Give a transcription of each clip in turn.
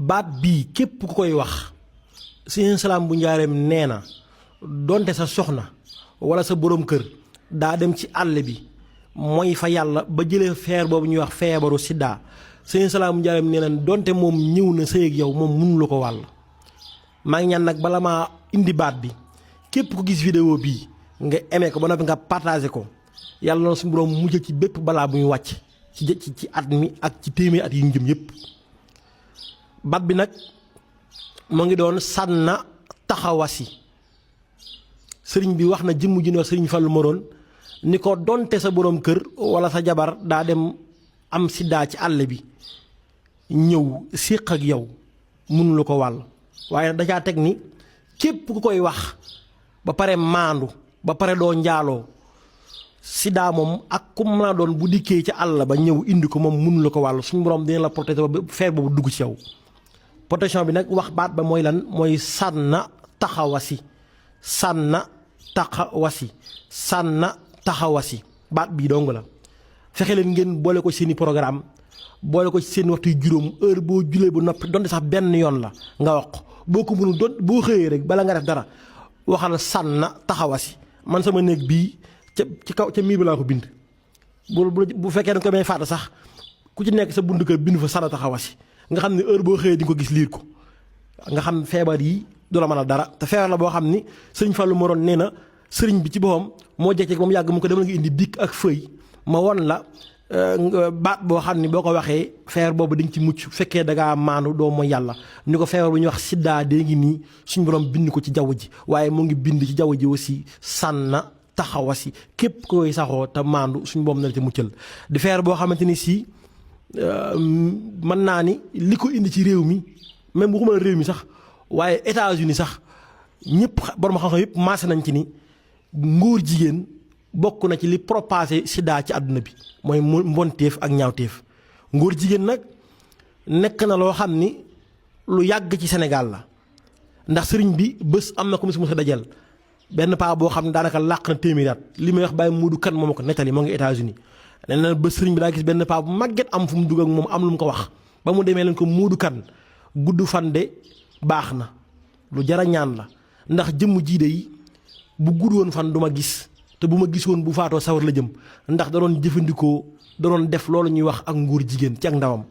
baat bii képp ku koy wax Sëriñ Salaam bu Njaareem nee na donte sa soxna wala sa borom kër daa dem ci àll bi mooy fa yàlla ba jëlee feer boobu ñuy wax feebaru sida Sëriñ Salaam bu Njaareem nee na donte moom ñëw na sëy ak yow moom mënu la ko wàll. maa ngi ñaan nag bala maa indi baat bi képp ku gis vidéo bii nga aimé ko ba noppi nga partagé ko yàlla na suñu borom mujj ci bépp balaa bu ñu wàcc ci at mi ak ci téeméer at yu ñu jëm yépp. baat bi nag moo ngi doon sànna taxawasi sëriñ bi wax na jëmm ji ne wax sëriñ Fallu Moroon ni ko donte sa borom kër wala sa jabar daa dem am sida ci àll bi ñëw séq ak yow mënu la ko wàll waaye da caa teg ni képp ku koy wax ba pare maandu ba pare doo njaaloo sida moom ak ku mën a doon bu dikkee ci àll ba ñëw indi ko moom mënu la ko wàll suñu borom dina la protéger ba feer boobu dugg ci yow. protection bi nag wax baat ba mooy lan mooy sànna taxawasi sànna taxawasi baat bii dong la fexe leen ngeen boole ko seeni programme boole ko ci seen waxtu yu juróom heure boo julee bu noppi donte sax benn yoon la nga wax boo ko mënul doon boo xëyee rek bala nga def dara waxal sànna taxawasi man sama néeg bii ci kaw ca miir bi laa ko bind bu fekkee da nga ko may fàtte sax ku ci nekk sa buntu kër bind fa sànna taxawasi nga xam ne heure boo xëyee di nga ko gis liir ko nga xam feebar yi du la mën a dara te feebar la boo xam ni sëriñ Fallu Moroon nee na sëriñ bi ci boppam moo jekk ba mu yàgg mu ko demal nga indi bic ak feuille ma won la baat boo xam ni boo ko waxee feebar boobu di nga ci mucc fekkee da ngaa maanu doo mooy yàlla ni ko feebar bu ñuy wax sida dee ngi nii suñu borom bind ko ci jaww ji waaye mu ngi bind ci jaww ji aussi sànna taxawasi képp koy saxoo te maandu suñu borom na la ci muccal di feebar boo xamante ni si mën naa ni li ko indi ci réew mi même bu ko mën a réew mi sax waaye États-Unis sax ñëpp borom xam-xam yëpp maase nañ ci ni ngóor jigéen bokk na ci li propagé sida ci àdduna bi mooy mbonteef ak ñaawteef ngóor jigéen nag nekk na loo xam ni lu yàgg ci Sénégal la ndax sëriñ bi bés am na ko mos a dajal benn paa boo xam ne daanaka làq na téeméeri at li may wax bàyyi muudu kan moom ko nettali moo ngi États-Unis nee na ba sëriñ bi daa gis benn paa bu màgget am fu mu dugg ak moom am lu mu ko wax ba mu demee leen ko muudu kan gudd fan de baax na lu jara ñaan la ndax jëmm jiide yi bu gudd woon fan du ma gis te bu ma gisoon bu faatoo sawar la jëm ndax da doon jëfandikoo da doon def loolu ñuy wax ak nguur jigéen ci ak ndawam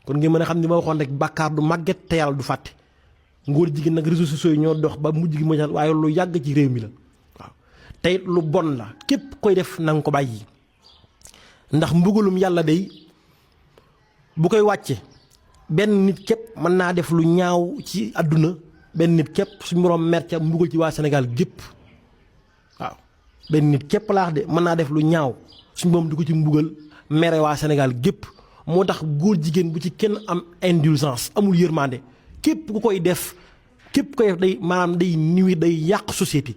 kon ngeen mën a xam ni ma waxoon rek bàkkaar du màgget te yàlla du fàtte nguur jigéen nag réseaux sociaux yi ñoo dox ba mujj gi mooy waaye lu yàgg ci réew mi la waaw tey lu bon la képp koy def na nga ko bàyyi ndax mbugalum yàlla day bu koy wàcce benn nit képp mën naa def lu ñaaw ci àdduna benn nit képp suñu borom mer ca mbugal ci waa Sénégal gépp waaw benn nit képp laax de mën naa def lu ñaaw suñu borom di ko ci mbugal mere waa Sénégal gépp moo tax góor jigéen bu ci kenn am indulgence amul yërmande képp ku koy def day maanaam day niwi day yàq société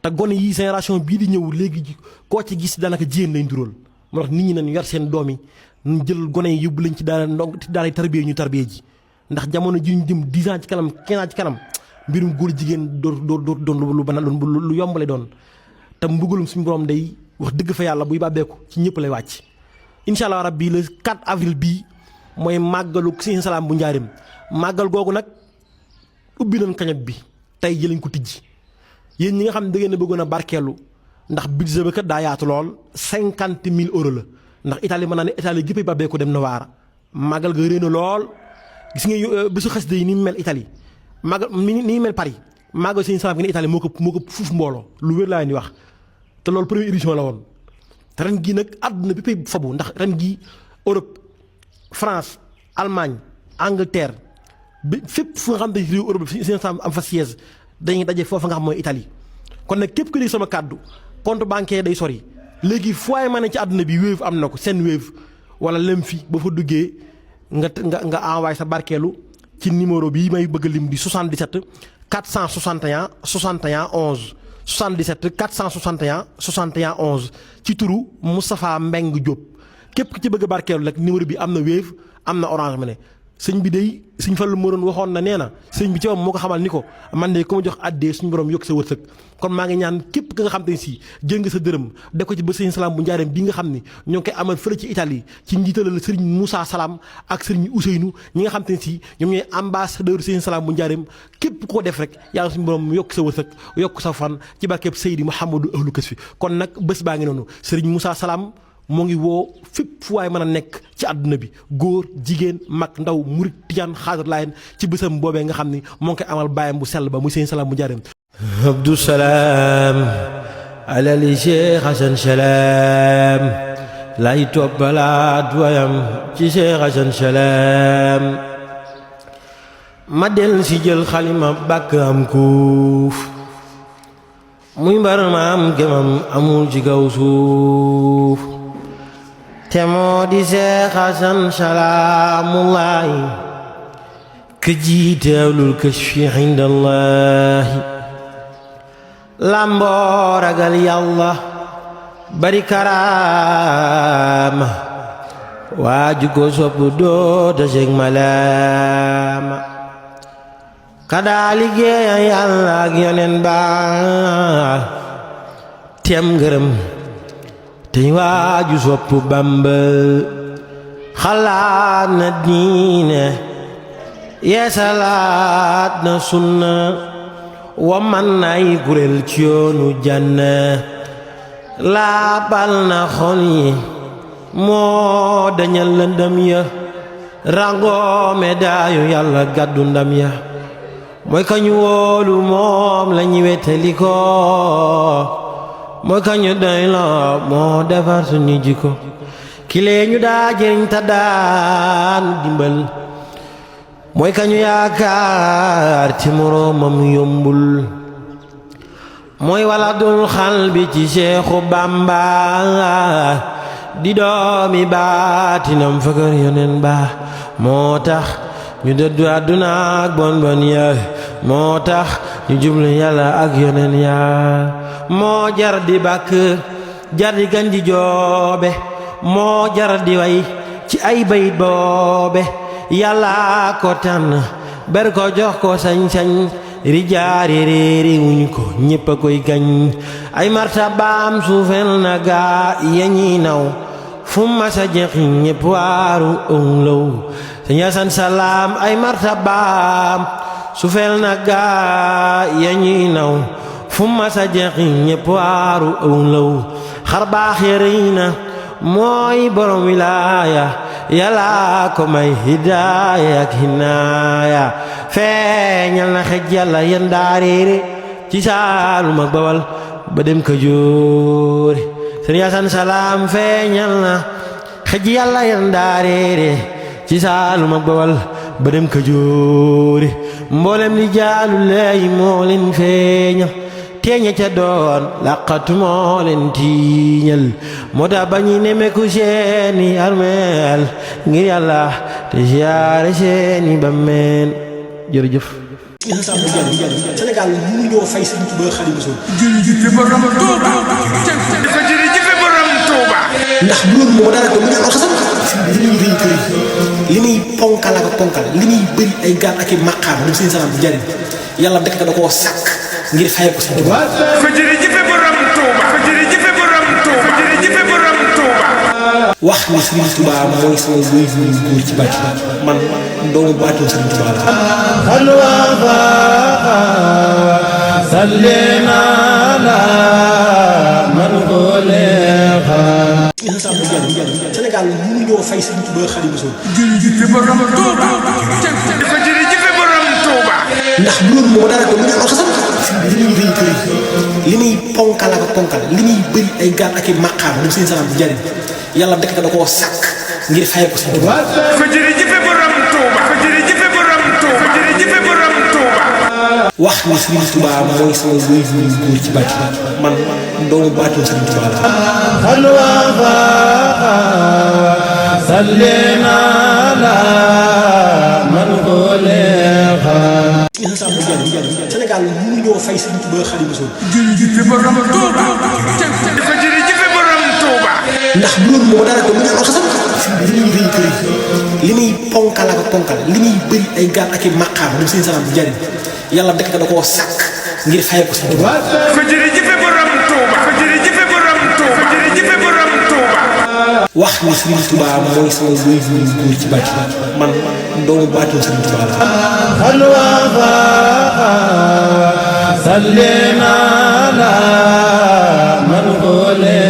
te gone yi génération bii di ñëw léegi koo ci gis daanaka jigéen lay nduróol moo tax nit ñi nañ yor seen doom yi ñu jël gone yi yóbbu lañ ci daara tarbiya ñu tarbiya ji ndax jamono ji ñu jëm 10 ans ci kanam 15 ans ci kanam mbirum góor jigéen doon lu yombale doon te mbugalum suñu borom day wax dëgg fa yàlla buy bàbbeeku ci ñëpp lay wàcc. incha allah rabbi le 4 avril bii mooy màggalu Sëriñ Salaam bu Njaareem màggal googu nag ubbi nañ kañot bi tey ji lañ ko tijji yéen ñi nga xam ne da ngeen a bëggoon a barkeelu ndax budget ba kat daa yaatu lool 50 000 euros la ndax Italie mën naa ne Italie gépp ba beeku dem na waara màggal ga réy na lool gis nga bésu xasida yi ni mu mel Italie màggal ni mel Paris màggal Sëriñ Salaam gi ne Italie moo ko fuuf mbooloo lu wér laa ni wax te loolu première édition la woon te ren gii nag àdduna bi pay fabu ndax ren gii Europe France Allemagne Angleterre bi fépp fu nga xam ne réew Europe bi Sëriñ Salaam am fa siège dañuy daje foofu nga xam mooy Italie kon nag képp ku dégg sama kàddu compte bancaire day sori léegi foyer money ci àdduna bi Wave am na ko seen Wave wala lem fi ba fa duggee nga envoyé sa barkeelu ci numéro bii may bëgg lim di 77 461 61 11 77 461 61 11 ci turu Moustapha Mbeng Diop képp ku ci bëgg barkeelu rek numéro bi am na Wave am na Orange Money sëñ bi day sëñ Fallu moo doon waxoon na nee na sëñ bi ci moom moo ko xamal ni ko man de ku ma jox àddee suñu borom yokk sa wërsëg kon maa ngi ñaan képp ka nga xam te ne si jël nga sa dërëm def ko ci ba sëñ Salaam bu njaareem bi nga xam ne ñoo ngi koy amal fële ci Italie ci njiitalal sëriñ Moussa Salaam ak sëriñ Ousseynou ñi nga xam te ne si ñoom ñooy ambassadeur sëñ Salaam bu njaareem képp koo def rek yàlla suñu borom yokk sa wërsëg yokk sa fan ci barkeeb Seydi Mouhamadou ahlu kës fi kon nag bés baa ngi noonu sëriñ Moussa Salaam moo ngi woo fépp fu waay mën a nekk ci àdduna bi góor jigéen mag ndaw murit tijaan xaadir laayeen ci bésam boobee nga xam ni moo ngi koy amal bàyyam bu sell ba muy sëñ Salaam bu njaareem Abdou Salaam alali Cheikh Hasan Salaam lay toppalaat wayam ci Cheikh Hasan Salaam ma del si jël xalima bàkk am kuuf muy mbar ma am gemam amul ci kaw suuf te moo di Seex Hasan salaamullaahi ka jiiteelul kashfi indallaahi lamboo ragal yàlla bari karaama waaju ko sopp doo taseeg malaama kadaa liggéeya yàlla ak yonen baa tem ngërëm tey waaju sopp Bamba xalaat na diine yeesalaat na sunna wa man nay kuréel ci yoonu janna laabal na xol yi moo dañal lëndëm ya rangoo medaayu yàlla gàddu ndam ya mooy kañu wóolu moom lañu wetali ko mooy kañu doy la moo defar suñu jikko kilee ñu daa jëriñ ta daan dimbal mooy kañu yaakaar ci moroomam yombul mooy waladul xal bi ci Seexu Bamba di doomi baatinam fakar yonen ba moo tax ñu dëddu àdduna ak bon bon ya moo tax ñu jublu yàlla ak yonen ya moo jar di bàkk jar di gan di joobe moo jar di way ci ay bayit boobe yàlla ko tànn ber ko jox ko sañ-sañ rijaari réeri wuñ ko ñépp a koy gañ ay martabaam suufel na gaa yañi naw fu masa jeexi ñépp waaru ënglaw Sëñ Hasan Salaam ay martabaam suufel na gaa yañi naw fu masa jeexi ñépp waaru ënglaw xar baax ya rëy na mooy borom wilaaya yàlla ko may hidaaya ak hinaaya feeñal na xej yàlla yan daareere ci Saalum ak Bawal ba dem Kajoor Sëñ Hasan Salaam feeñal na xej yàlla yan daareere ci Saalum ak Bawal ba dem Kajoor mboolem li jaalu lay moo leen feeñal teeña ca doon laqatu moo leen tiiñal moo tax ba ñuy nemeku seeni armeel ngir yàlla te siyaare seeni bammeel jërëjëf Sénégal mënu ñoo fay Sëriñ Tuubaa Xaadimu Rasuul jërëjëf borom Touba dafa jërëjëf borom Touba ndax bu loolu moo dara ko mu ñu am xasam li muy rëy rëy li muy ponkal ak ponkal li muy bëri ay gaal ak i maqaam moom Sëriñ Salaam bu njariñ yàlla dëkk da koo sàkk ngir fay ko Sëriñ Tuubaa dafa jërëjëf borom Touba dafa jërëjëf borom Touba jërëjëf borom Touba wax ni Sëriñ Tuubaa mooy sama wéy bu góor ci bàtt man doomu baatoo Sëriñ Tuubaa la sallina ala man Sénégal mënu ñoo fay Sëriñ Tuubaa Xaadimu Rasuul jërëjëf borom Touba dafa jërëjëf borom Touba ndax bu loolu moo dara ko mu ñu am xasam li muy rëy rëy li muy ponkal ak ponkal li muy bëri ay gaal ak i maqaam moom Sëriñ Salaam bu njariñ yàlla dëkk da koo sàkk ngir fay ko Sëriñ Tuubaa dafa jërëjëf borom Touba dafa jërëjëf borom Touba jërëjëf borom Touba wax ni Sëriñ Tuubaa mooy sama wéy bu góor ci bàtt man doomu baatoo Sëriñ Tuubaa la sallina ala man Sénégal mënu ñoo fay Sëriñ Tuubaa Xaadimu Rasuul jërëjëf borom Touba dafa jërëjëf borom Touba ndax bu loolu moo dara ko mu ñu am xasam li muy rëy rëy li muy ponkal ak ponkal li muy bëri ay gaal ak i maqaam moom seen salaam bu jariñ yàlla dëkk da koo sàkk ngir fayee ko Sëriñ Tuubaa ko jërëjëfe borom Tuuba ko jërëjëfe borom Tuuba ko jërëjëfe borom Tuuba wax ni Sëriñ Tuubaa mooy sama wéy bu góor ci bàcc man doomu baatum Sëriñ Tuubaa la